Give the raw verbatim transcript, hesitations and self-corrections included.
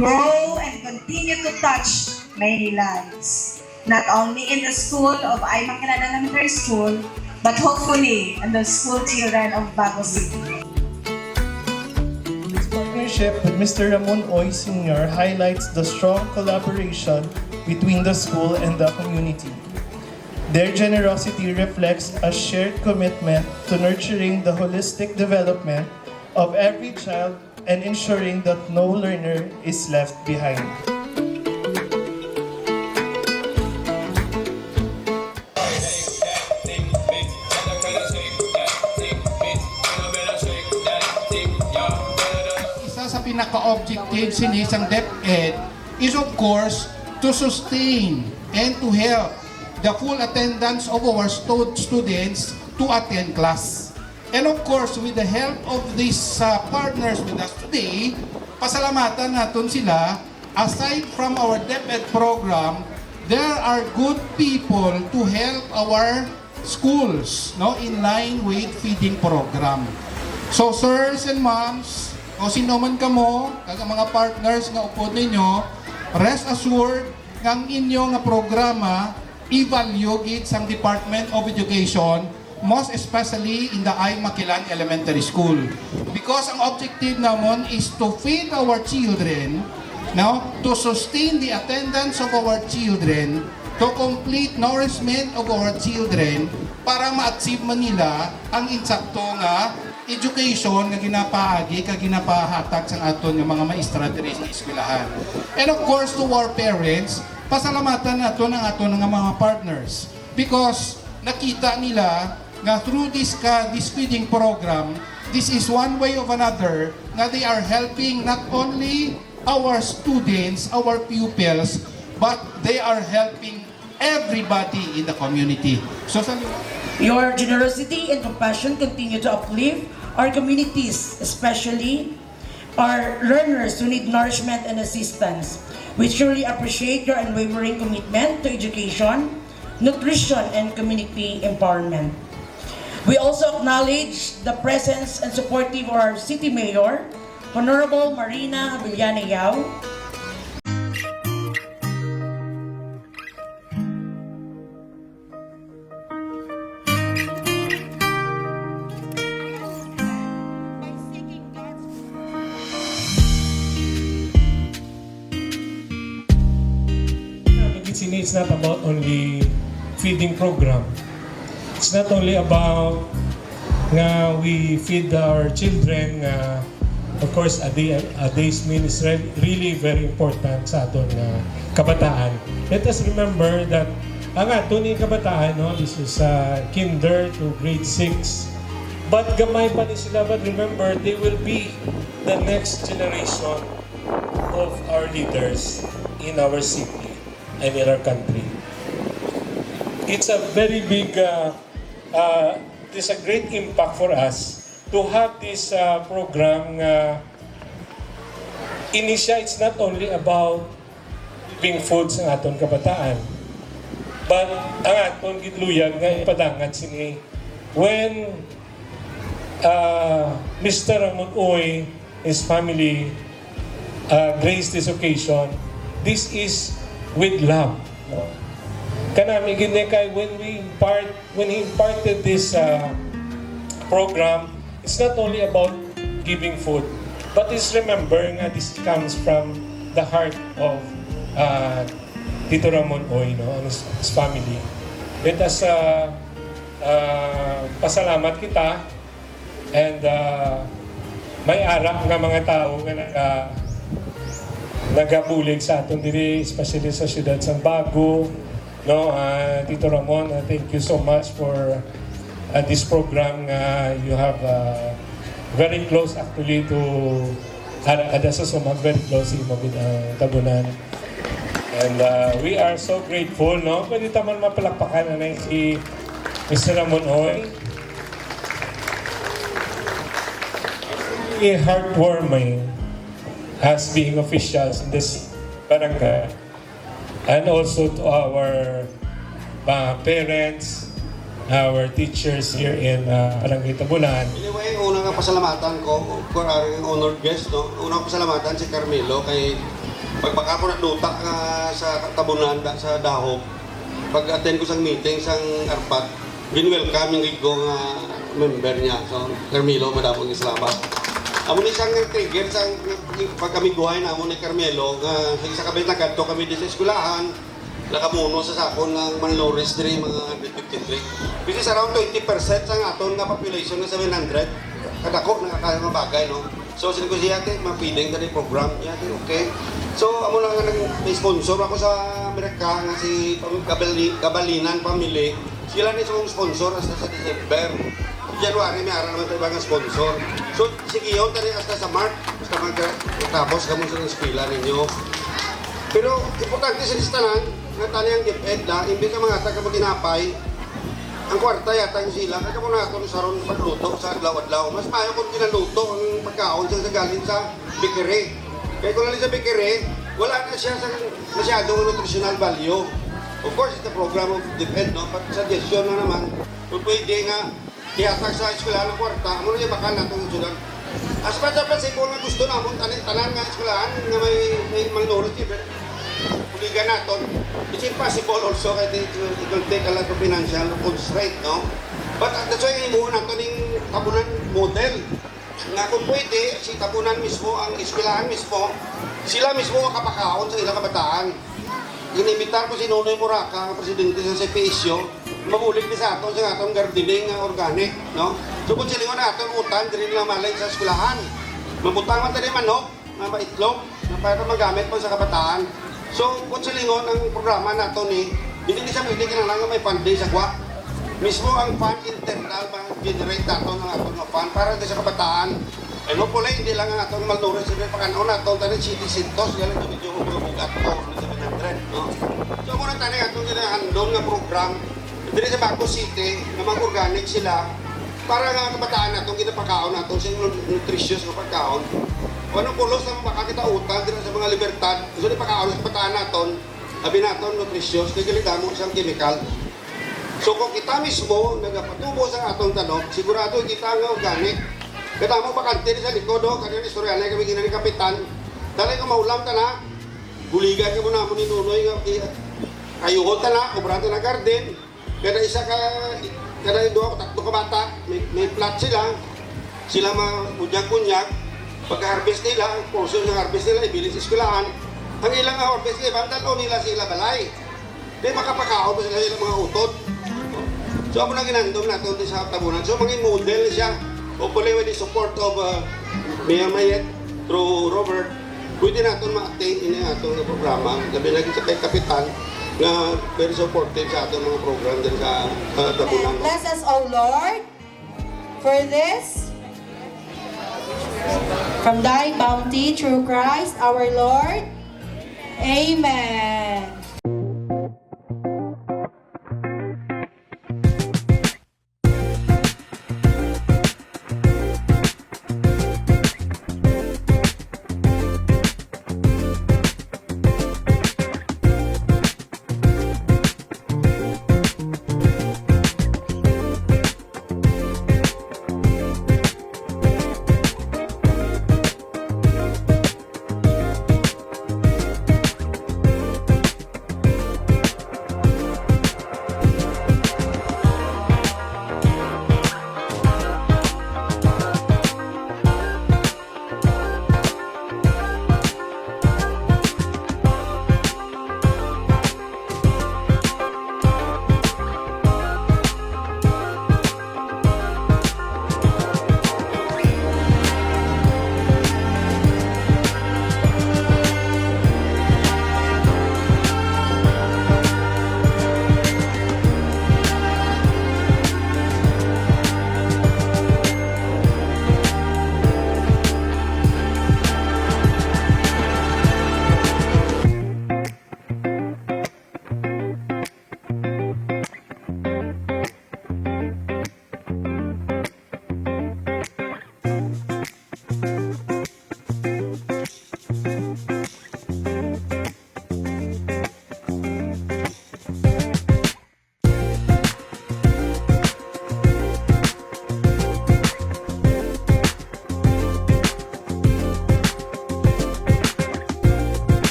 grow and continue to touch many lives, not only in the school of Ay Makilan Elementary School, but hopefully in the school children of Bago City. His partnership with Mister Ramon Uy Senior highlights the strong collaboration between the school and the community. Their generosity reflects a shared commitment to nurturing the holistic development of every child and ensuring that no learner is left behind. Isa sa pinaka-objective sini sang DepEd is, of course, to sustain and to help the full attendance of our stu- students to attend class. And of course, with the help of these uh, partners with us today, pasalamatan naton sila. Aside from our DepEd program, there are good people to help our schools, no, in line with feeding program. So, sirs and moms, o sino man kamo, kag ang mga partners nga upod ninyo, rest assured nga ang inyo nga programa i-value gid sang Department of Education, most especially in the Ay Makilan Elementary School. Because ang objective namon is to feed our children, no, to sustain the attendance of our children, to complete nourishment of our children, para ma-achieve man nila ang insakto nga education nga ginapaagi kag ginapahatag sang aton nga mga maestra diri sa eskwelahan. And of course, to our parents, pasalamatan naton ang aton nga mga partners because nakita nila nga through this ka this feeding program, this is one way of another nga they are helping not only our students, our pupils, but they are helping everybody in the community. So sa Your generosity and compassion continue to uplift our communities, especially our learners who need nourishment and assistance. We truly appreciate your unwavering commitment to education, nutrition, and community empowerment. We also acknowledge the presence and supportive of our City Mayor, Honorable Marina Abellana Yao, It's not about only feeding program. It's not only about nga we feed our children nga, of course, a, day, a day's meal is really very important sa aton nga kabataan. Let us remember that ang aton nga kabataan, no, this is uh, kinder to grade six. But gamay pa ni sila, but remember, they will be the next generation of our leaders in our city and in our country. It's a very big, uh, uh, it's a great impact for us to have this uh, program nga ini siya, it's not only about giving food sa aton kabataan, but ang aton gidluyag nga ipadangat sini when uh, Mister Ramon Uy, his family, uh, grace this occasion, this is with love. No? Kanami gid ni kay when we impart, when he imparted this uh, program, it's not only about giving food, but it's remember nga this comes from the heart of uh, Tito Ramon Uy, no, and his, his family. Let us uh, uh, pasalamat kita And uh, may ara nga mga tawo nga naga, nagabulig sa aton diri, especially sa siyudad sang Bago, no? Uh, Tito Ramon, uh, thank you so much for uh, this program nga you have uh, very close actually to ara kada sa sumag, very close sa imo gid ang tabunan. And uh, we are so grateful, no? Pwede ta man mapalakpakan anay si Mister Ramon Uy. Really heartwarming as being officials in this barangay and also to our uh, parents, our teachers here in uh, Barangay Tabunan. Anyway, una nga pasalamatan ko for our honored guest, no? Una nga pasalamatan si Carmelo kay Pagbaka ko naduta nga sa Tabunan, da, sa Dahog, pag-attend ko sang meeting sang ARPAT, gin-welcome yung gid ko nga member niya. So, Carmelo, madamo nga salamat. Amo ni sang trigger sang pagkamiguhay namon ni Carmelo, nga sa isa ka bes nagkadto kami di sa eskwelahan, nakamuno sa sakon nga malnourished diri, mga hundred fifty-three. Which is around twenty percent sang aton nga population nga seven hundred. Kadako na ka nga bagay, no? So, siling ko siya, "Ate, mapiling ka ni program." Niya, "Ate, okay." So, amo na nga nag-, may sponsor ako sa Amerika nga si Pam-, Kabali-, Kabalinan Family. Sila ni sa sponsor hasta sa December. January, may ara naman sa ibang sponsor. So, sige, yun, tani hasta sa March. Basta mag-, tapos kamo sa eskwela ninyo. Pero, importante sa listanan, nga tani ang DepEd na, imbis nga mangatag ka maginapay, ang kwarta yata yung sila, kaya mo na ako saron pagluto sa adlaw-adlaw. Mas maayo kung ginaluto ang pagkaon sa, sa galing sa bakery. Kaya kung galing sa bakery, wala na siya sa masyadong nutritional value. Of course, it's a program of DepEd, no? But suggestion na naman, kung pwede nga, ihatag sa eskwelahan ng kwarta, amo na yung baka natin yung sudan. As much as possible nga gusto namon, tanan, tanan nga eskwelahan nga may, may malnourished children, buligan naton. It's impossible also kay it, it will take a lot of financial constraint, no? But, uh, that's why imuha nato ning Tabunan model. Nga kung pwede, si Tabunan mismo, ang eskwelahan mismo, sila mismo ang kapakaon sa ilang kabataan. Inimbitar ko si Nonoy Moraca, ang presidente sa C P S U, mabulig ni sa aton sa aton gardening nga organic, no? So, kung silingon naton, utan, diri na malay sa eskwelahan. Mabutang man tani manok, nga maitlog, nga para magamit pa sa kabataan. So, kung silingon ang programa nato ni, hindi ni sa pwede kinahanglan nga may funding sa gwa. Mismo ang fund internal, ma-generate nato ang aton nga fund para sa kabataan. And hopefully, hindi lang ang aton malnourished children, pag-anon nato, tani, siyete siyentos, yan ang medyo bugat ko, seven hundred, no? So, muna tani, atong ginahandom nga program, diri sa Baco City, nga mag-organic sila, para nga kabataan nato, ginapakaon nato sa nu-, nutritious nga pagkaon. Kung anong kulos ang makakita utang diri sa mga Libertad, gusto ni pakaon sa kabataan naton, abi naton, nutritious, kay gali damo siyang chemical. So, kung kita mismo nagapatubo sa atong tanok, sigurado kita nga organic. Kadamo bakante ni sa likod, oh, kanina istorya na kami ginani kapitan. Dali ko maulam ta na. Buligan ka mo na mo ni Nonoy nga, eh, kayuhon ta na, obra ta na garden. Kada isa ka, kada duha o tatlo ka bata, may, may plot sila. Sila makunyag-kunyag. Pagka-harvest nila, ang portion ng harvest nila, ibili sa eskwelahan. Ang ilang harvest nila, bandal o nila sa ilang balay. Di makapakaon pa sila ilang mga utod. So, amo na ginandom nato sa Tabunan. So, mangin model siya. Hopefully, with the support of, uh, Mayor Mayet, through Robert, pwede naton ma-attain ini aton nga programa. Labi lagi sa kay Kapitan nga very supportive sa aton mga program din sa, sa Tabunan. Bless us, O Lord, for this from thy bounty through Christ our Lord. Amen.